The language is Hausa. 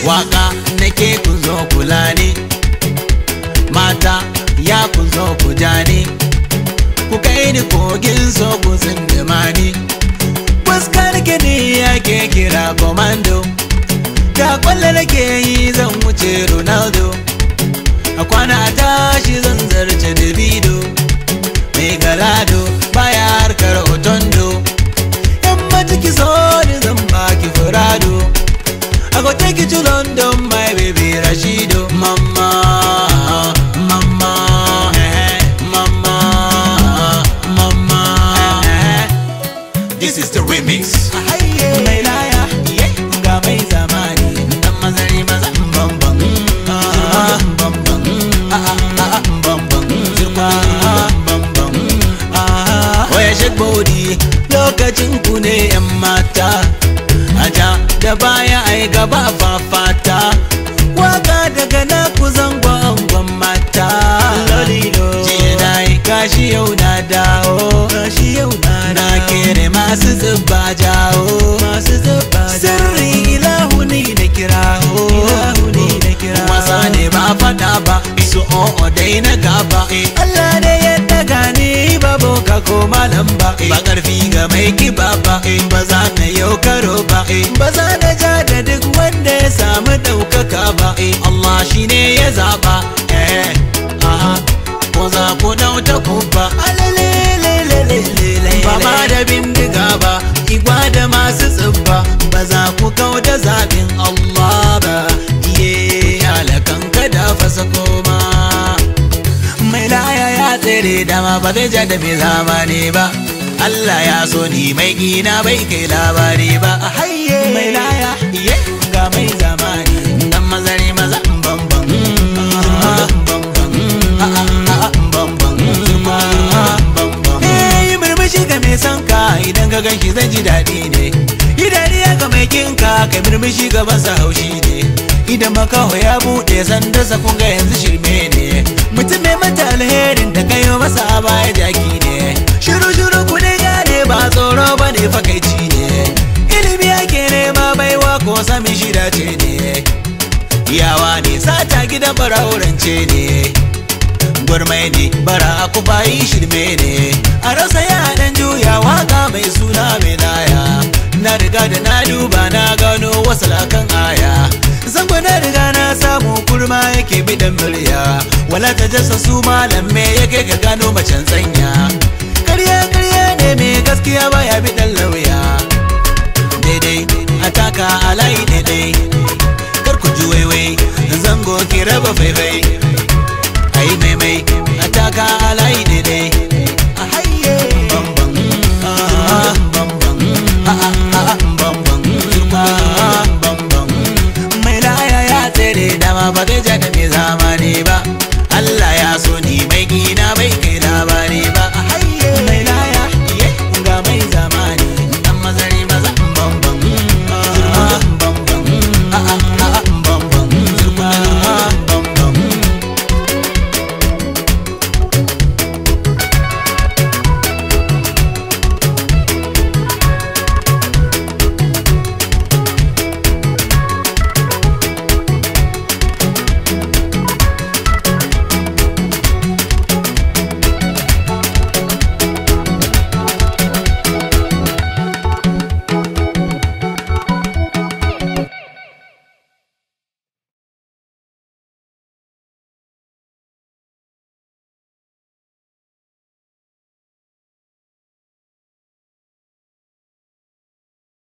Waka nake ku zo kula ni, mata ya ku zo ku ja ni, ku kai ni kogin so ku tsindima ni. Fuskar ki ne ake kira komando, da kwallo nake yi zan wuce Ronaldo. A kwana a tashi zan zarce Davido, mai galado baya harkar otondo. Yan mata ki so ni zan baki furado, I go take you to London, my baby Rashido. Mama, mama, eh, mama, mama, eh. This is the remix. Mai laya, ga mai zamani, dan mazari maza, bambam, bambam, bambam, bambam. Oya shake body, lokacin ku ne yan mata. Aja da baya ai gaba fafata. Waka daga na ku zango angon mata. Jiya na yi kashi yau na dawo. Na kere masu zuba jawo. Sirri ilahu ni na kirawo. Wasa ne ba fada ba, su o'o dai na gaba. Allah ne ya daga ni ba boka ko malam ba. Ba karfi ga mai kiba ba, ba za na yau karo ba. Ba za na ja da duk wanda ya samu ɗaukaka ba. Allah shi ne ya zaba. Eh, aha, ko za ku ɗauta kubba. Alalelelelele. Ba ma da bindiga ba, igwa da masu tsibba. Ba za ku kau da zaɓin Allah ba. Iye, alakan kada fasa koma. Mai laya ya tsere dama ba zai ja da mai zamani ba. Allah ya so ni mai gina bai kai labari ba. Haye mai laya, iye ga mai zamani. Dan mazari maza bambam, bambam, bambam, bambam. Eh, murmushi ga mai son ka idan ka ganshi zan ji daɗi ne. Yi dariya ga mai kinka kai murmushi gaban sa haushi ne. Idan makaho ya buɗe sandarsa kun ga yanzu shirme ne. Mutum mai mata alherin da kayo masa a baya jaki ne. Shiru shiru ku dai gane ba tsoro ba ne fakaici ne. Ilimi ake nema baiwa ko sami shida ce ne. Yawa ne sata gidan baraurance ne. Gwarmai ne bara ku bayi shirme ne. A rasa ya dan juya waka mai suna mai laya. Na riga da na duba na gano wasu lakan aya. Zango na riga na samu kurma yake bidan murya. Wala ta jasa su malam me yake ka gano macen tsanya. Karya karya ne mai gaskiya baya bidan lauya. Daidai ataka a layi daidai. Kar ku ji waiwai zango ki raba faifai.